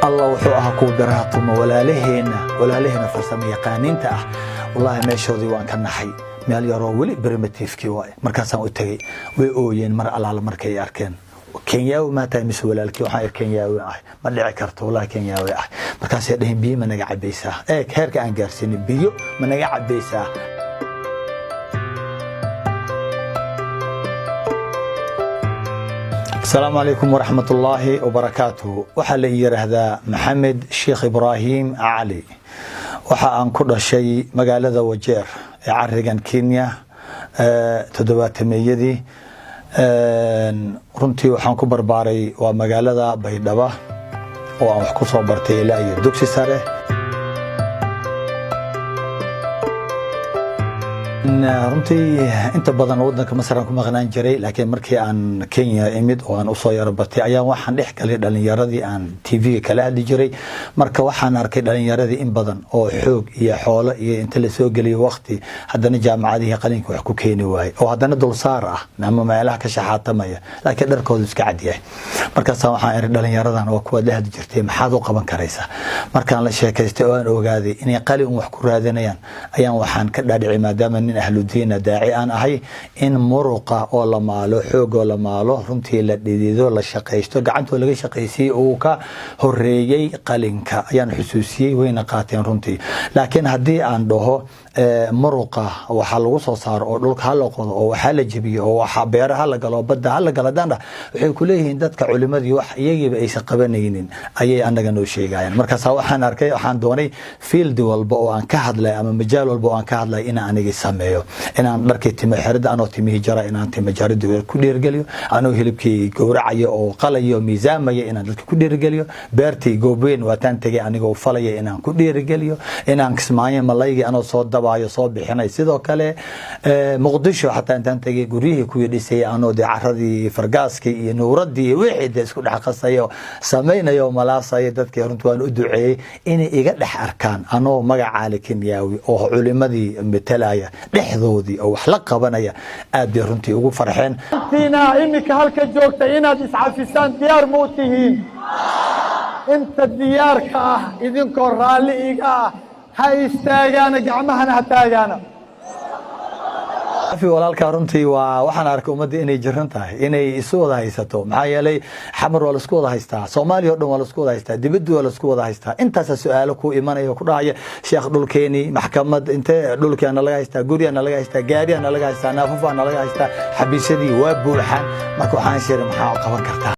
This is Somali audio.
Allah wuxuu ahaa kuwa biraha tuma, walaalaheenna farsamo yaqaaniinta ah. Wallaahi, meeshoodii waan ka naxay. Meel yaroo weli primitive-kii waay. Markaasaan u tegey, way ooyeen mar allaala markay arkeen. "Kenyaawi maa tahay mise walaalkii?" Waxaan ir, "Kenyaawi ah." "Ma dhici karto, wallahi Kenyaawi ah." Markaasay dhaheen, "Biyo ma naga cabaysaa?" Eeg heerka aan gaarsiinay. "Biyo ma naga cabaysaa?" Asalaamu calaykum waraxmat ullaahi wabarakaatuhu. Waxaa la yidhaahdaa Maxamed Sheekh Ibraahim Cali. Waxa aan ku dhashay magaalada Wajeer ee carigan Kenya 70-meeyadii. Runtii waxaan ku barbaaray waa magaalada Baydhaba oo aan wax ku soo bartay ilaa iyo dugsi sare. Runtii inta badan wadanka Masar aan ku maqnaan jiray, laakiin markii aan Kenya imid oo aan usoo yaro batay ayaan waxaan dhex galay dhalinyaradii aan TV-ga kala hadli jiray. Marka waxaan arkay dhalinyaradii in badan oo xoog iyo xoolo iyo inta lasoo geliyo waqti, haddana jaamacadihii qalinka wax ku keeni waayey, oo haddana dulsaar ah ama meelaha ka shaxaatamaya, laakiin dharkoodu iska cadyahay. Markaasa waxaan iri, "Dhalinyaradan waa kuwaad la hadli jirtay, maxaad u qaban karaysaa?" Markaan la sheekaystay oo aan ogaaday inay qalin wax ku raadinayaan, ayaan waxaan ka dhaadhicay, maadaama nin ahludiina daaci aan ahay, in muruqa oo la maalo, xoogoo la maalo, runtii la dhidido, la shaqaysto, gacantoo laga shaqaysiiyey uu ka horeeyey qalinka ayaan xusuusiyey. Wayna qaateen runtii. Laakiin haddii aan dhaho muruqa waxaa lagu soo saaro oo dhulka hala qodo oo waxaa la jebiyo oo waxa beera hala galo oo badda hala galo haddaan dhah, waxay ku leeyihiin dadka culimadii wax iyagiiba aysan qabanaynin ayay annaga noo sheegayaan. Markaasa waxaan arkay, waxaan doonay field walba oo aan ka hadlay ama majaal walba oo aan ka hadlay inaan anigi sameeyo, inaan dharkii timo xirida, anoo timihii jara, inaan timo jarida ku dhiirigeliyo, anoo hilibkii gowracaya oo qalayo, miisaamaya, inaan dadka ku dhiirigeliyo, beertii Goobweyn waataan tegay anigoo falaya inaan ku dhiirigeliyo, inaan Kismaayo malaygii anoo soo dabaayo soo bixinay. Sidoo kale Muqdisho xataa intaan tegay, guryihii kuwii dhisay anoo dee caradii, fargaaskii iyo nuuradii iyo wixii dee isku dhex qasayo, samaynayo, malaasaya dadkii. Runtii waan u duceeyey inay iga dhex arkaan anoo magacaali Kenyaawi oo culimadii metelaya dhexdoodii oo wax la qabanaya. Aad bay runtii ugu farxeen. Intiina iminka halka joogta inaad iscafisaan diyaar ma u tihiin? Inta diyaarka ah, idinkoo raalli iga ah, ha istaagaana, gacmahana ha taagaana. Afi walaalkaa, runtii waa waxaan arkay ummadda inay jiran tahay, inay isu wada haysato. Maxaa yeelay, Xamar waa laisku wada haystaa, Soomaaliya o dhan waa laisku wada haystaa, dibaddu waa laisku wada haystaa. Intaasaa su-aalo ku imanaya oo ku dhahaya, "Sheekh, dhulkeeni maxkamad intee dhulkeena laga haystaa, guryaana laga haystaa, gaariyana laga haystaa, naafafaana laga haystaa, xabiisyadii waa buuxaan." Marka waxaan shiri, maxaa qaban kartaa?